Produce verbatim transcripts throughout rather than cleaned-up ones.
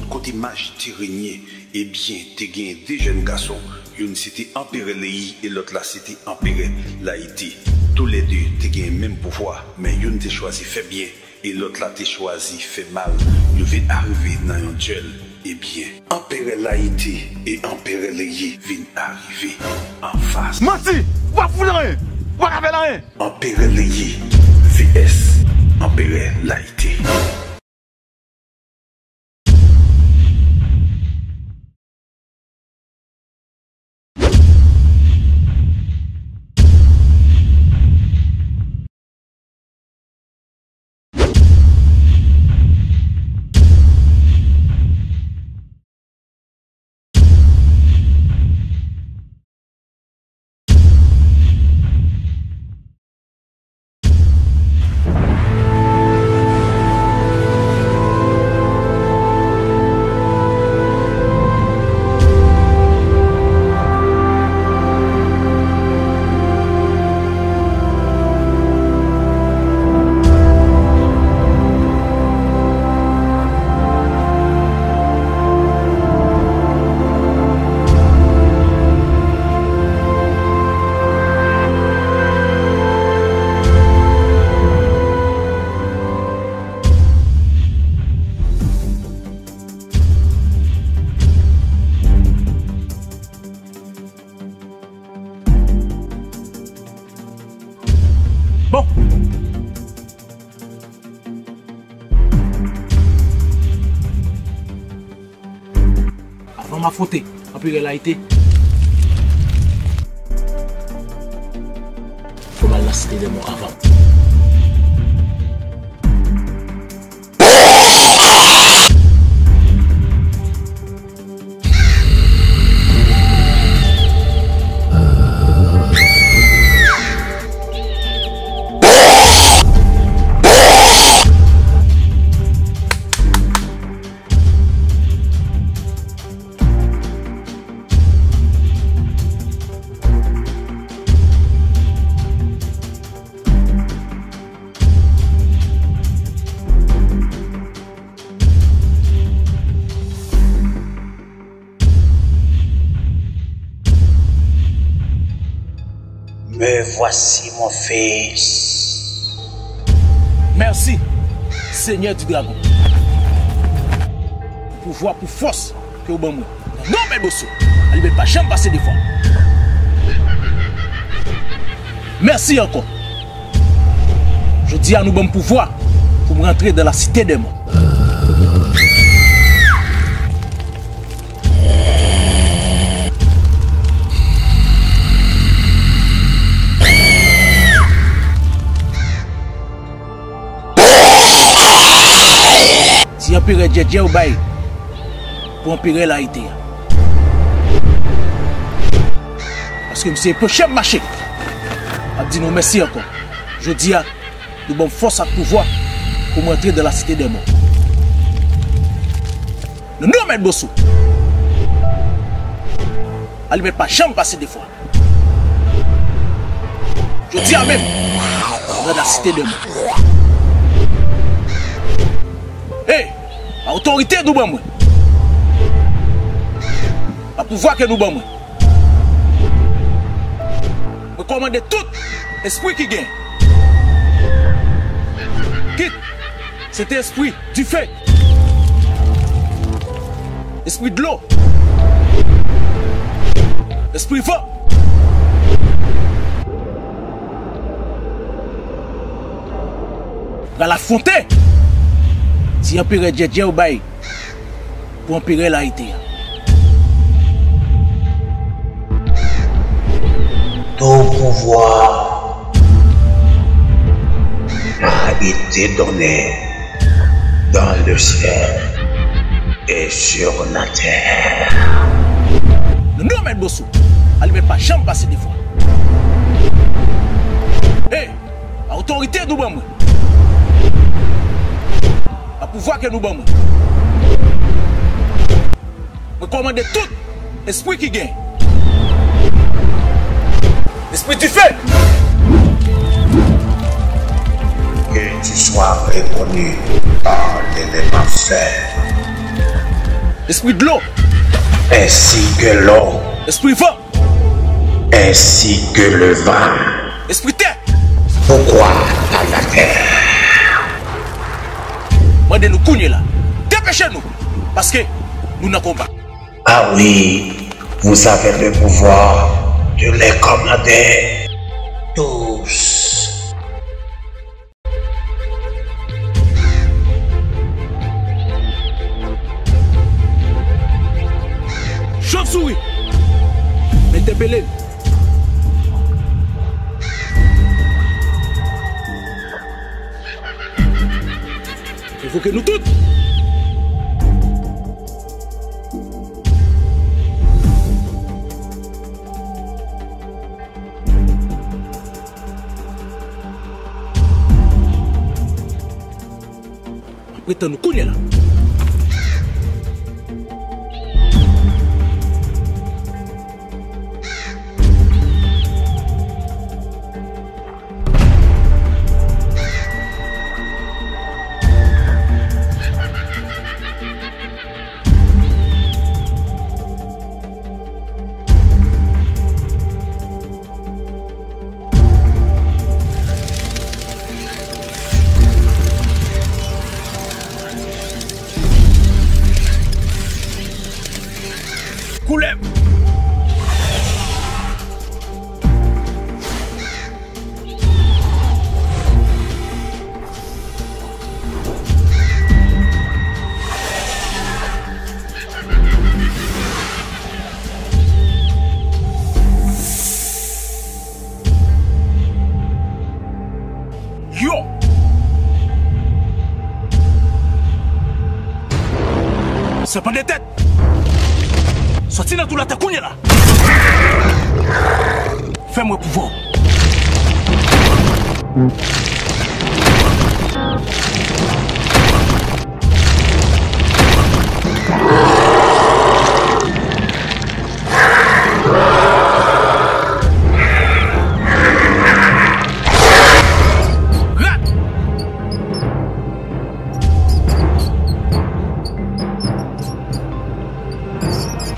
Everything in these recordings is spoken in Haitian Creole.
Kote maji te renye, ebyen, te genyen de jèn gason, youn se te Anperè Leyi e lòt la se te Anperè Layite. Toulède te genyen menm pouvwa, men youn te chwazi fè byen e lòt la te chwazi fè mal. Yo vin arive nan yon dyèl, ebyen, Anperè Layite e Anperè Leyi vin arive anfas. Manti! Ou pa fout anyen! Ou pa ka fè l anyen! Anperè Leyi V S Anperè Layite. Bon. Avan m afwonte Anperè Layite, fò m al nan Site dè Mò avan. Me voici mon fils. Mèsi, Senyè di Dragon, pou pouvwa, pou fòs ke w ban mwen. Nan non Mèt Bosso, Alibèt pa janm pase de fwa. Mèsi ankò. Jodi a, nou ban m pouvwa pou m rantre dans la cité des morts. Ti Anperè Djèdjè ou bay pou Anperè Layite a. Paske misye anpeche m mache. M ap di nou mèsi ankò. Jodi a, nou ban m fòs ak pouvwa pou m rantre dans la cité des morts. Nan non Mèt Bosso, Alibèt pa janm pase de fwa. Jodi a menm, m pral nan Site dè Mò. Hey, pa otorite nou ban mwen, pa pouvwa ke nou ban mwen, mwen kòmande tout espri ki gen. Kit Sentespri dife, espri dlo, espri van, pral afwonte ti Anperè Djèdjè ou bay pou Anperè Layite a. Tout pouvoir m'a été donné dans le ciel et sur la terre. Nan non Mèt Bosso, Alibèt pa janm pase de fwa. Hey, pa otorite nou ban mwen, pa pouvwa ke nou ban mwen, mwen kòmande tout espri ki gen. Espri dife. Que tu sois reconnu par les défenseurs. Espri dlo. Ainsi que l'eau. Espri van. Ainsi que le vent. Espri tè. Pourquoi pas la terre? Mande nou kounye la. Depeche nou. Paske nou nan konba. Ah oui, vous avez le pouvoir de les commander tous. Chauve-souris, entèpele l. Revoke nou tout. M ap ret tann ou kounye a la. Koulèv! Yo! Sèpan de tèt! Sòti nan twou latè kounye a la! Fè m wè pouvwa w! Rat!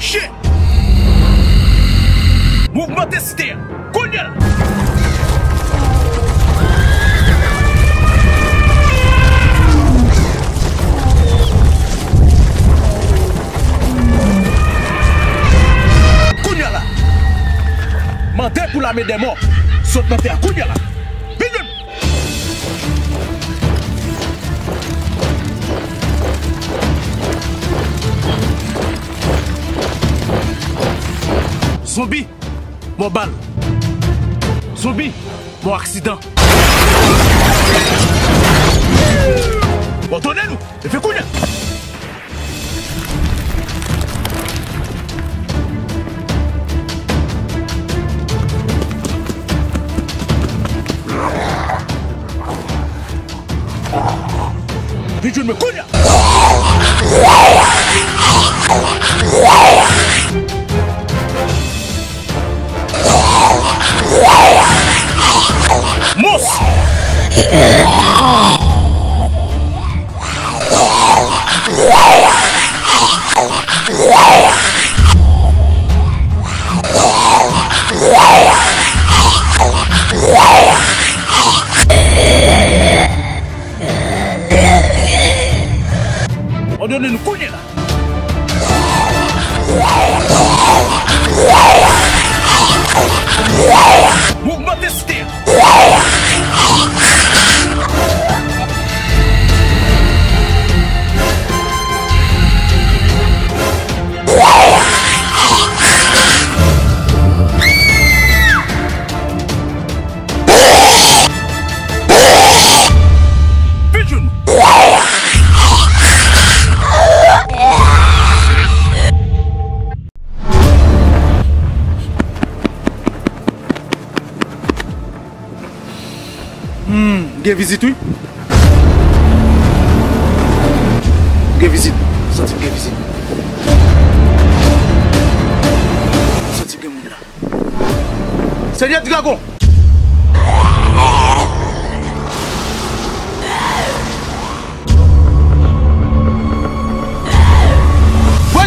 Chen! Mouvman densite a! Kounye a la! Kounye a la! Mande pou lame dèmon sot nan tè a kounye a la! Vin jwenn mwen! Zonbi, mò bal. Zonbi, mò aksidan. Bon, tonnè nou, e fè kounye a. Vin jwenn mwen kounye a! Mons! Òdone nou kounye a la! Mouvman densite a! Vin jwenn mwen! Hmm, gen vizit wi. Gen vizit. Santi gen vizit. Santi gen moun la. Senyè Dragon! Wè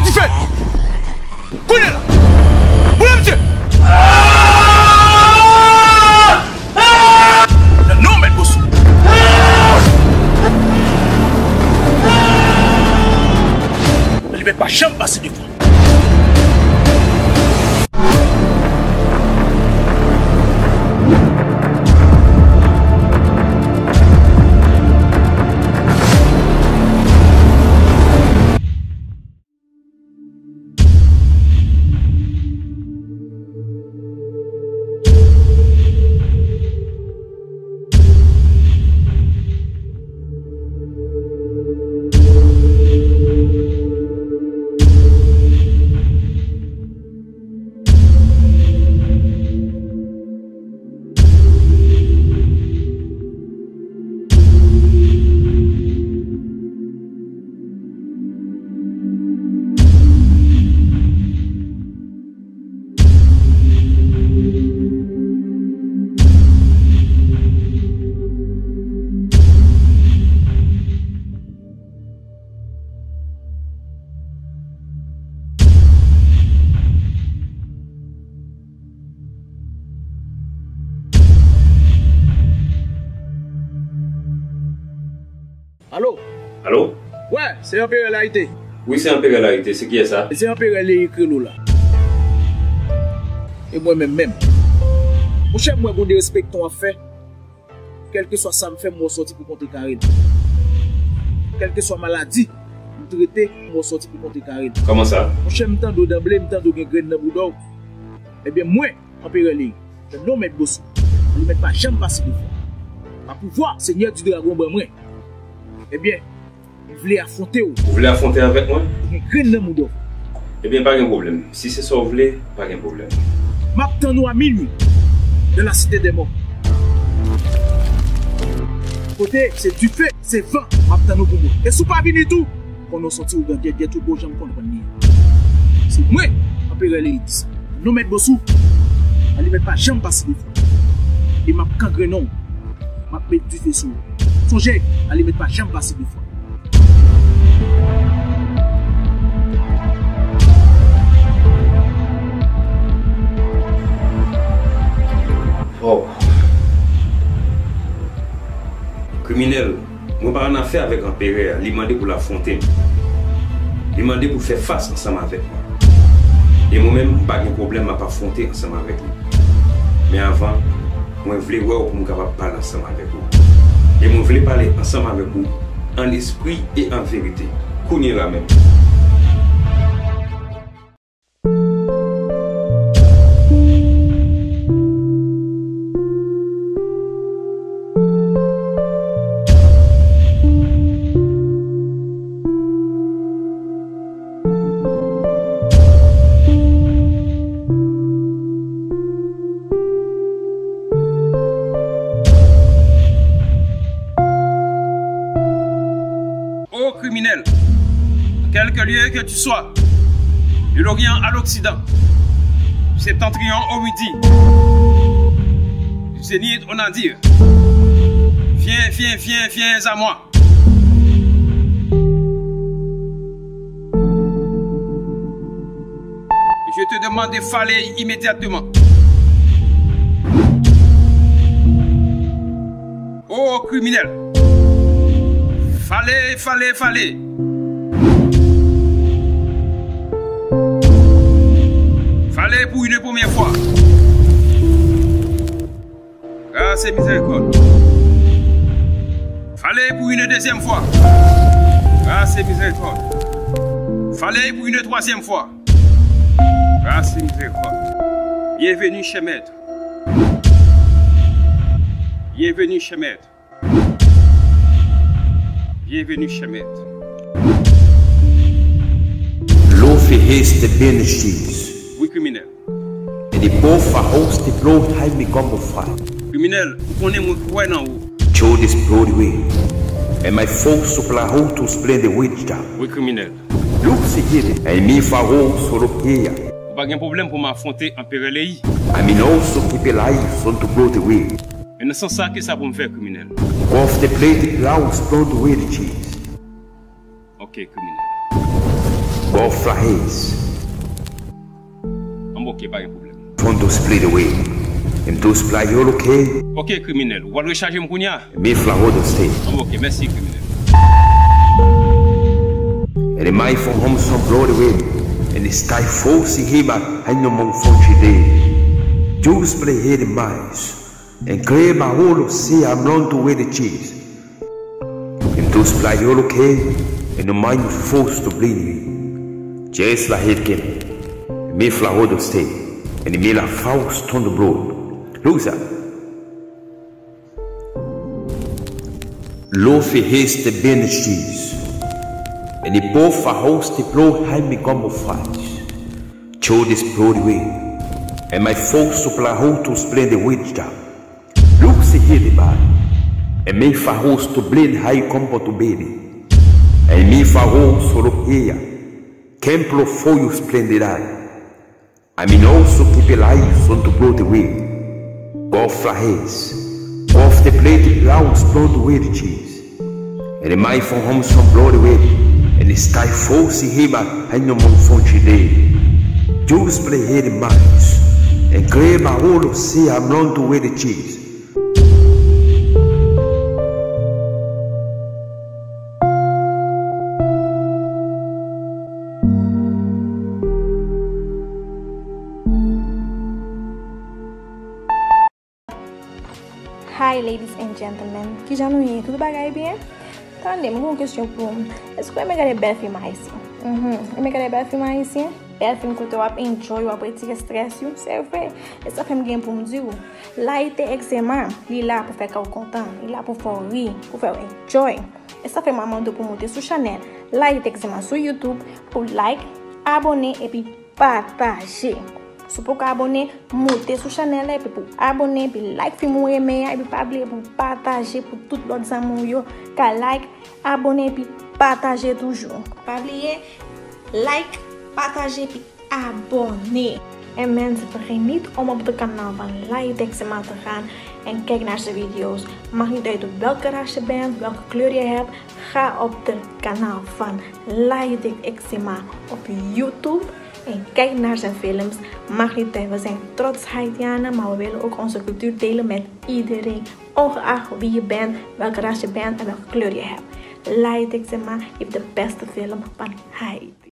Alo? Alo? Wè, se Anperè Larite. Wi, se Anperè Larite. Se kiyès sa? Se Anperè Leyi Krelo la. E mwen menm menm. Monchè, m wè gon derespektan w ap fè. Kèlkeswa sa m fè, m wè w sòti pou kontre kare l. Kèlkeswa maladi m trete, m wè w sòti pou kontre kare l. Kòman sa? Monchè, m tande w danble, m tande w gen grenn nan bouda w. Ebyen, mwen, Anperè Leyi, le non Mèt Bosou, Alimèt pa janm pase de fwa. Pa pouvwa Senyè di Dragon ban mwen. Ebyen, m vle afwonte w. Ou vle afwonte avèk mwen? Ou gen grenn nan mouda w. Ebyen, pa gen pwoblèm. Si se sa w vle, pa gen pwoblèm. M ap tann ou a minui, dans la cité des morts. Kote se dife, se van, m ap tann ou pou mwen. E si w pa vini tou, konnen w santi ougan dyèdyè tout bon jan m konprann li ye. Se mwen, Anperè Leyi di sa. Non Mèt Bosou, Alimèt pa janm pase de fwa. E m ap gangrennen w. M ap met dife sou ou. Sonje, Alimèt pa janm pase de fwa. Oh. Kriminèl, mwen pa annafè avèk Anperè a, li mande pou l afwonte m. Li mande pou l fè fas ansanm avèk mwen. E mwen menm, m pa gen pwoblèm, m ap afwonte ansanm avèk li. Men avan, mwen vle wè w pou m kapab pale ansanm avèk ou. E mwen vle pale ansanm avèk ou an espri e an verite, kounye la menm. Ô criminel, quelque lieu que tu sois, de l'Orient à l'Occident, du septentrion au Midi, du zénith au nadir, viens, viens, viens, viens à moi. Je te demande de fale immédiatement. Ô criminel, fale, fale, fale. Fale pour une première fois. Grâce et miséricorde. Fale pour une deuxième fois. Grâce et miséricorde. Fale pour une troisième fois. Grâce et miséricorde. Bienvenue chez Maître. Bienvenue chez Maître. Bienvenue chez Maître. Lo feheste benestis. Oui, criminel. And the poor fahos the blood high me gumbo fry. Kriminèl, ou konnen mwen kwè nan ou. Cho this blood way. And my foes to play out to splendid wisdom. Oui, kriminèl. Look se yede. And me fahos solo pia. Ou pa gen pwoblèm pou m afwonte Anperè Leyi. I mean also keep a life son to blow the way. Men nan sans sa, ki sa pou m fè, kriminèl? Go off the plate the blouse blonde way the cheese. Ok, kriminèl. Go off fly haze. An, ok, pa gen pwoblèm. Fon to split away. Em to sply all okay. Ok, kriminèl. Ou pral rechaje m kounye a? Me fly hold the state. An, ok, mèsi, kriminèl. And the my from home some blow the way. And the sky force him I no more fun today. Just play here the mice. And grab a whole of sea I'm run to where the cheese. Em to sply all okay. And the mind force to bleed me. Just like it came. Me fly hold the state. And me la faust on the blood. Loser. Lo feheste benestis. And the poor fahos the blow high me gumbo fries. Cho this bloody way. And my foes to play out to splendid wisdom. Look se here the bad. And me fahos to blend high combo to baby. And me fahos solo here. Templo for you splendid eye. I mean also keep a life son to blow the way. Go fly haze. Go off the plate the ground blonde way the cheese. And the my from home some blow the way. And the sky force him I no more fun today. Just play here the mice. And grab a whole of sea I'm run to where the cheese. Hi ladies and gentlemen, kijan nou ye? Tout bagay byen? Tande, mwen gen yon kesyon pou ou. Èske w renmen gade bèl fim ayisyen? Mhm. Renmen gade bèl fim ayisyen? Bèl fim kote w ap enjoy, w ap retire strès ou? Se vre. E sa fè m gen pou m di w, Layite Eczema, li la pou fè kè w kontan, li la pou fè w ri, pou fè w enjoy. E sa fè m ap mande w pou moute sou chanèl Layite Eczema sou YouTube, pou like, abòne epi pataje. Si w poko abòne, moute sou chanèl la epi pou abòne, epi like fim ou renmen an, epi pa bliye pou pataje pou tout lòt zanmi w yo ka like, abòne epi pataje toujou. Pa bliye, like, pataje epi abòne. And mensen, vergeet niet om op de kanaal van Layite Eczema te gaan en kijk naar zijn video's. Mag niet uit welke rasje bent, welke kleur je hebt, ga op de kanaal van Layite Eczema op YouTube en kijk naar zijn films. Mag niet uit, we zijn trots Haitianen, maar we willen ook onze cultuur delen met iedereen, ongeacht wie je bent, welke ras je bent en welke kleur je hebt. Layite Eczema heeft de beste film van Haiti.